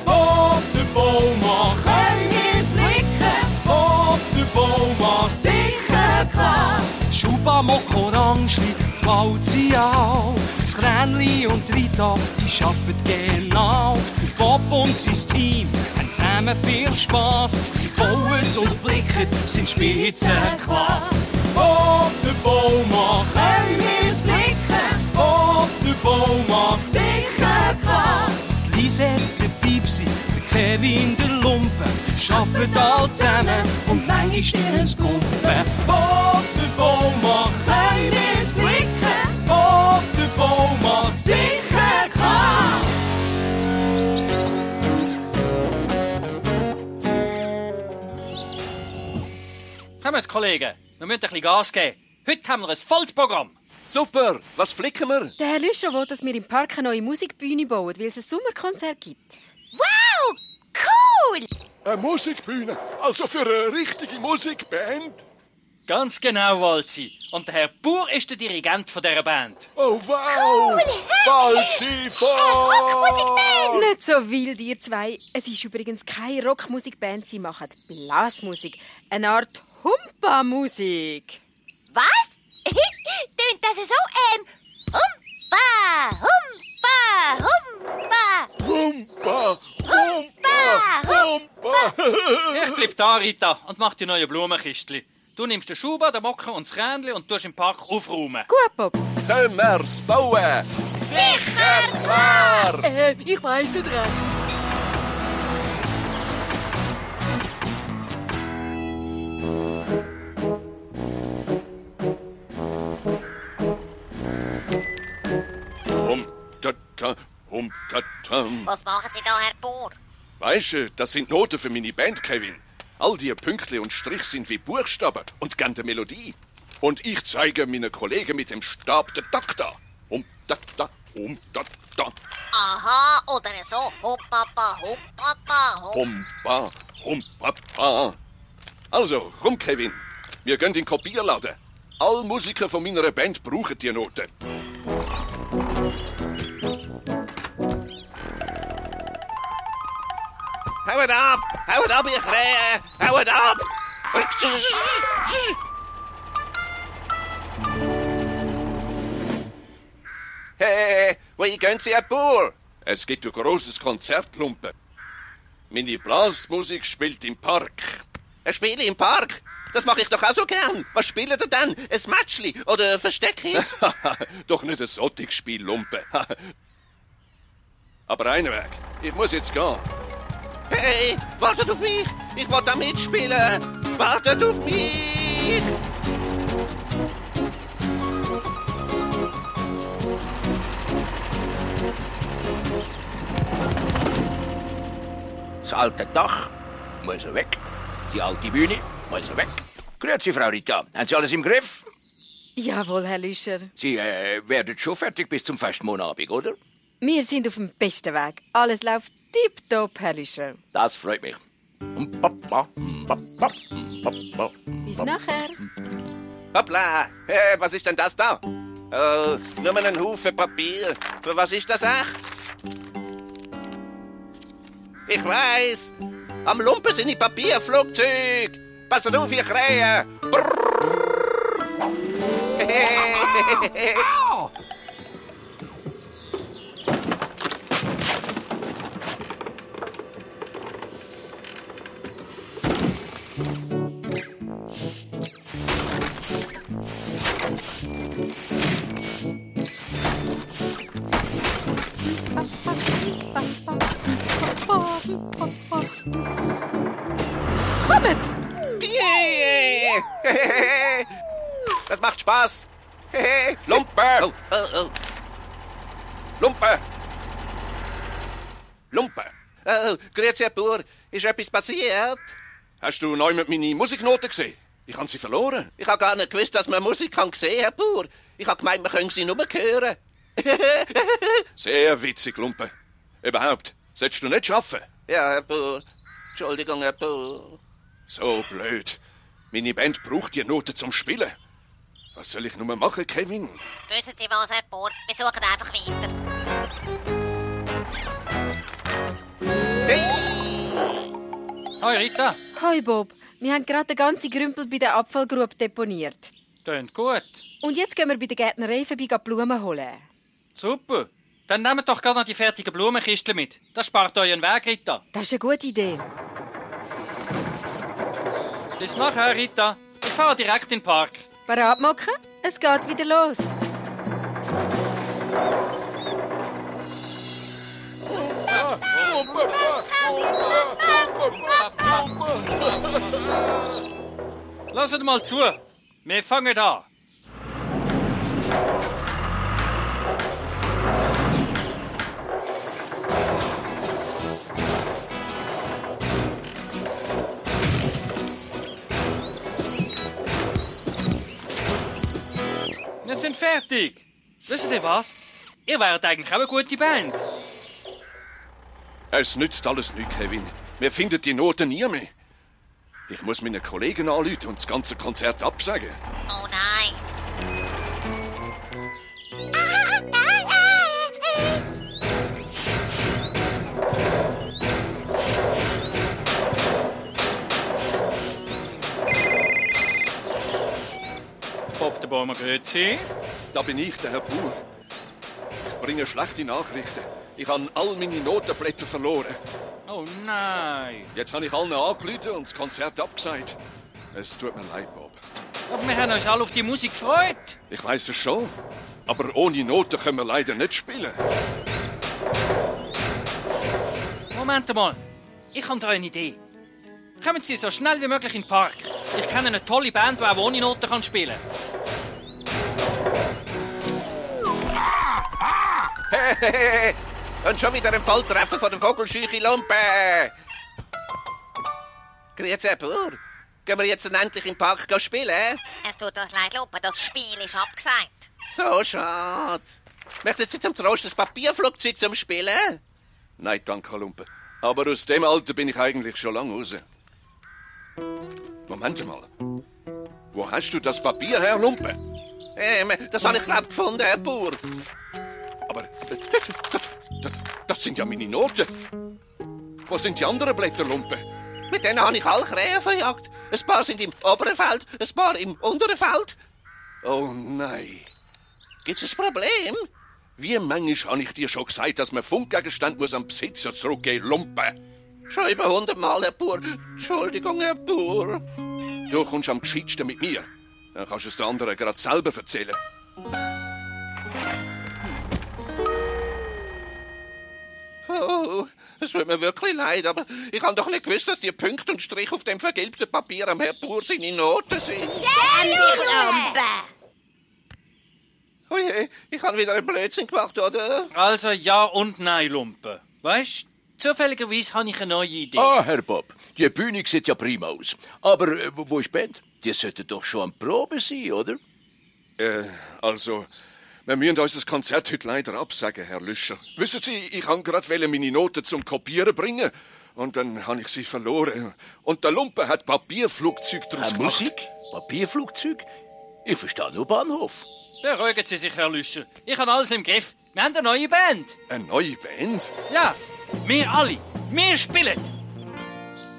Op de boom können wir's flicken, op de boom sicher klar. Schuba, Mock, Orangeli, Walzi auch. Das Kränli und Rita, die arbeiten genau. Der Bob und sein Team haben zusammen viel Spass. Sie bauen und flicken, sind Spitzenklasse. Op de boom können wir's flicken, op de boom sicher klar. Die Lisette, der Pipsi, der Kevin, der Lumpen, arbeiten alle zusammen und manchmal stirnen's Kumpen. Op de boom können wir's flicken, op de boom sicher klar. Kommt, Kollegen, wir müssen ein bisschen Gas geben. Heute haben wir ein volles Programm. Super, was flicken wir? Der Herr Lüscher will, dass wir im Park eine neue Musikbühne bauen, weil es ein Sommerkonzert gibt. Wow, cool! Eine Musikbühne, also für eine richtige Musikband? Ganz genau, Walzi. Und der Herr Buhr ist der Dirigent von dieser Band. Oh wow! Cool. Walzi voll! Rockmusikband! Nicht so wild, ihr zwei. Es ist übrigens keine Rockmusikband, sie machen Blasmusik. Eine Art Humpa-Musik. Was? Tönt das so? Humpa, Humpa, Humpa. Humpa! Humpa! Humpa! Ich bleib da, Rita, und mach die neue Blumenkistchen. Du nimmst den Schuber, den Mocker und das Kränli und tust im Park aufräumen. Gut, Bob. Können wir's bauen? Sicher klar! Ich weiss nicht recht. Was machen Sie da, Herr Bohr? Weisst du, das sind Noten für meine Band, Kevin. All die Pünktli und Strich sind wie Buchstaben und geben eine Melodie. Und ich zeige meinen Kollegen mit dem Stab den Takt an. Da. Aha, oder so. Humpapa, Humpapa, Humpa, humpapa. Also, komm, Kevin. Wir gehen in den Kopierladen. Alle Musiker von meiner Band brauchen die Noten. Haut ab, ihr Krähen! Haut ab! Hey, wo gehen Sie, Herr Buhr? Es gibt ein grosses Konzert, Lumpe. Meine Blasmusik spielt im Park. Ein Spiel im Park? Das mache ich doch auch so gern. Was spielt ihr denn? Ein Matschli oder Versteckis? Doch nicht ein solches Spiel, Lumpe. Aber einen Weg. Ich muss jetzt gehen. Hey, wartet auf mich! Ich will da mitspielen! Wartet auf mich! Das alte Dach muss er weg. Die alte Bühne muss er weg. Grüezi, Frau Rita. Haben Sie alles im Griff? Jawohl, Herr Lüscher. Sie werden schon fertig bis zum Festmontagabend, oder? Wir sind auf dem besten Weg. Alles läuft tipptopp, Herr Lüscher. Das freut mich. Bis nachher. Hoppla! Hey, was ist denn das da? Oh, nur mal ein Haufen Papier. Für was ist das echt? Ich weiss! Am Lumpen sind die Papierflugzeuge! Passt auf, ihr Krähen! Kommt! Yeah. Das macht Spaß! Lumpe! Oh. Lumpe! Lumpen. Oh, grüezi, Herr Bauer. Ist etwas passiert? Hast du neu mit meine Musiknoten gesehen? Ich habe sie verloren. Ich habe gar nicht gewusst, dass man Musik kann sehen, Herr Bauer. Ich habe gemeint, man könnte sie nur hören. Sehr witzig, Lumpe. Überhaupt, solltest du nicht schaffen? Ja, Herr Bauer. Entschuldigung, Herr Bauer. So blöd. Meine Band braucht die Noten zum Spielen. Was soll ich nur machen, Kevin? Wissen Sie was, Herr Bohr? Wir suchen einfach weiter. Hoi Rita. Hoi Bob, wir haben gerade den ganzen Grümpel bei der Abfallgrube deponiert. Tönt gut. Und jetzt gehen wir bei der Gärtnerei vorbei Blumen holen. Super. Dann nehmt doch gerade noch die fertigen Blumenkisten mit. Das spart euch einen Weg, Rita. Das ist eine gute Idee. Bis nachher, Rita. Ich fahre direkt in den Park. Parat machen? Es geht wieder los. Lasst mal zu. Wir fangen an. Wir sind fertig. Wisst ihr was? Ihr wärt eigentlich auch eine gute Band. Es nützt alles nichts, Kevin. Wir finden die Noten nie mehr. Ich muss meinen Kollegen anrufen und das ganze Konzert absagen. Oh nein. Bob der Baumer, grüezi. Da bin ich, der Herr Bauer. Ich bringe schlechte Nachrichten. Ich habe all meine Notenblätter verloren. Oh nein. Jetzt habe ich allen angerufen und das Konzert abgesagt. Es tut mir leid, Bob. Aber wir haben uns alle auf die Musik gefreut. Ich weiß es schon. Aber ohne Noten können wir leider nicht spielen. Moment mal. Ich habe da eine Idee. Kommen Sie so schnell wie möglich in den Park. Ich kenne eine tolle Band, die auch ohne Noten spielen Hehehe. Und schon wieder ein Volltreffer von der Vogelscheuche Lumpe. Grüezi, Herr Bauer. Gehen wir jetzt endlich im Park spielen? Es tut uns leid, Lumpe, das Spiel ist abgesagt. So schade. Möchten Sie zum Trost das Papierflugzeug zum Spielen? Nein, danke, Herr Lumpe. Aber aus dem Alter bin ich eigentlich schon lange raus. Moment mal. Wo hast du das Papier her, Lumpe? Das habe ich glaub gefunden, Herr Bauer. Aber das sind ja meine Noten. Wo sind die anderen Blätter, Lumpe? Mit denen habe ich alle Krähen verjagt. Ein paar sind im oberen Feld, ein paar im unteren Feld. Oh nein. Gibt's ein Problem? Wie manchmal habe ich dir schon gesagt, dass man Funkgegenstand muss am Besitzer zurückgeben, Lumpe? Schon über 100 Mal, Herr Bauer. Entschuldigung, Herr Bauer. Du kommst am gescheitsten mit mir. Dann kannst du es den anderen gerade selber erzählen. Oh, es tut mir wirklich leid, aber ich habe doch nicht gewusst, dass die Punkte und Striche auf dem vergilbten Papier am Herr Bauer seine Noten sind. Lumpe! Oh je, ich habe wieder einen Blödsinn gemacht, oder? Also ja und nein, Lumpe. Weißt du, zufälligerweise habe ich eine neue Idee. Ah, Herr Bob, die Bühne sieht ja prima aus. Aber wo ist die Band? Die sollte doch schon am Probe sein, oder? Also, wir müssen unser Konzert heute leider absagen, Herr Lüscher. Wissen Sie, ich wollte gerade meine Noten zum Kopieren bringen. Und dann habe ich sie verloren. Und der Lumpe hat Papierflugzeug daraus gemacht. Musik? Papierflugzeug? Ich verstehe nur Bahnhof. Beruhigen Sie sich, Herr Lüscher. Ich habe alles im Griff. Wir haben eine neue Band. Eine neue Band? Ja, wir alle. Wir spielen.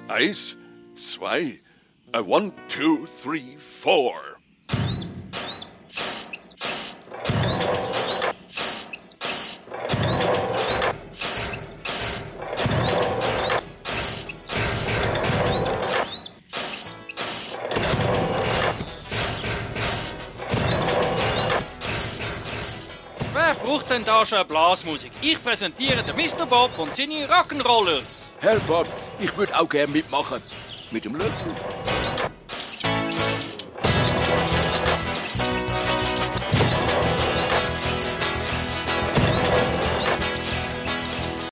1, 2, 1, 2, 3, 4. Wer braucht denn da schon Blasmusik? Ich präsentiere den Mr. Bob und seine Rock'n'Rollers. Herr Bob, ich würde auch gerne mitmachen. Mit dem Löffel.